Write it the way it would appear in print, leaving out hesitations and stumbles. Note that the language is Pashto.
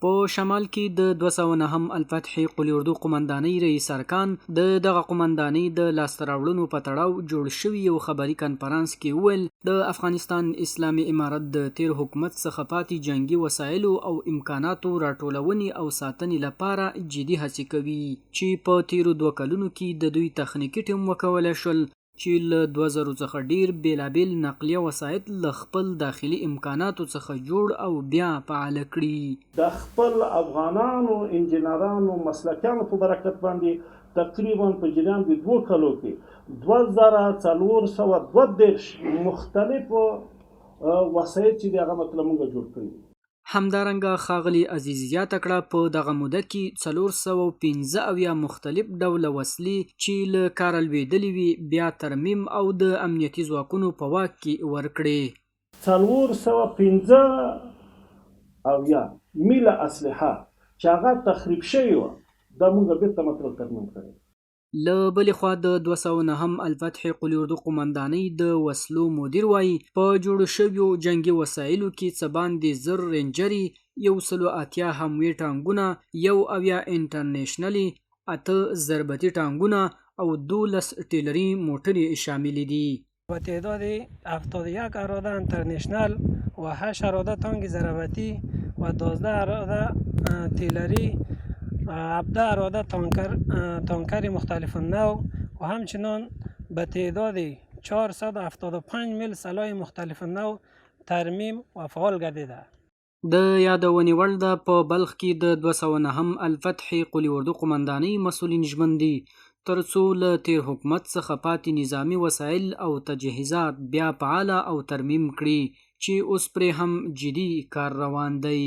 په شمال کې د 209 الفتح قول اردو قومندانۍ رئیس ارکان د دغه قومندانۍ د لاسته راوړنو په تړاو جوړ شوي یو خبري کنفرانس کې وویل، د افغانستان اسلامي امارت د تېر حکومت څخه پاتې جنګي وسایلو او امکاناتو راټولونې او ساتنې لپاره جدي هڅې کوي چې په تېرو دوه کلونو کې د دوی تخنیکي ټیم وکولای شول چې له 2000 څخه ډېر بېلابېل نقلیه وسایط له خپل داخلي امکاناتو څخه جوړ او بیا فعاله کړي. د خپل افغانانو انجینرانو مسلکیانو په برکت باندې تقریبا په جریان د دوو کلو کې 2432 مختلف وسایط چې دي هغه مطلب موږ جوړ کړي دي. همدارنګه ښاغلي عزیز زیاته کړه، په دغه موده کې 475 مختلف ډوله وسلې چې له کاره لوېدلې وې، بیا ترمیم او د امنیتي ځواکونو په واک کې ورکړې. 475 میله اسلحه چې هغه تخریب شوې وه، دا موږ بېرته مطلب ترمیم کړې. له بلې خوا د 209 الفتح قول اردو قومندانۍ د وسلو مدیر وايي، په جوړو شویو جنګي وسایلو کې څه باندې 1000 رینجرې، 180 هموې ټانګونه، 71 انټرنشنلې، اته ضربتي ټانګونه او 12 ټیلري موټرې شاملې دي. به تعداد 71 اراده انترنشنل و 8 اراده تانک ضربتی و 12 اراده تیلری، 17 اراده تانکر، تانکر مختلف النوع و همچنان به تعداد 475 میل سلاح مختلف النوع ترمیم و فعال گردیده. د یادونې وړ ده، په بلخ کې د 209 الفتح قول اردو قومندانۍ مسؤلین ژمن دي، تر څو له تېر حکومت څخه پاتې نظامي وسایل او تجهیزات بیا فعاله او ترمیم کړي، چې اوس پرې هم جدي کار روان دی.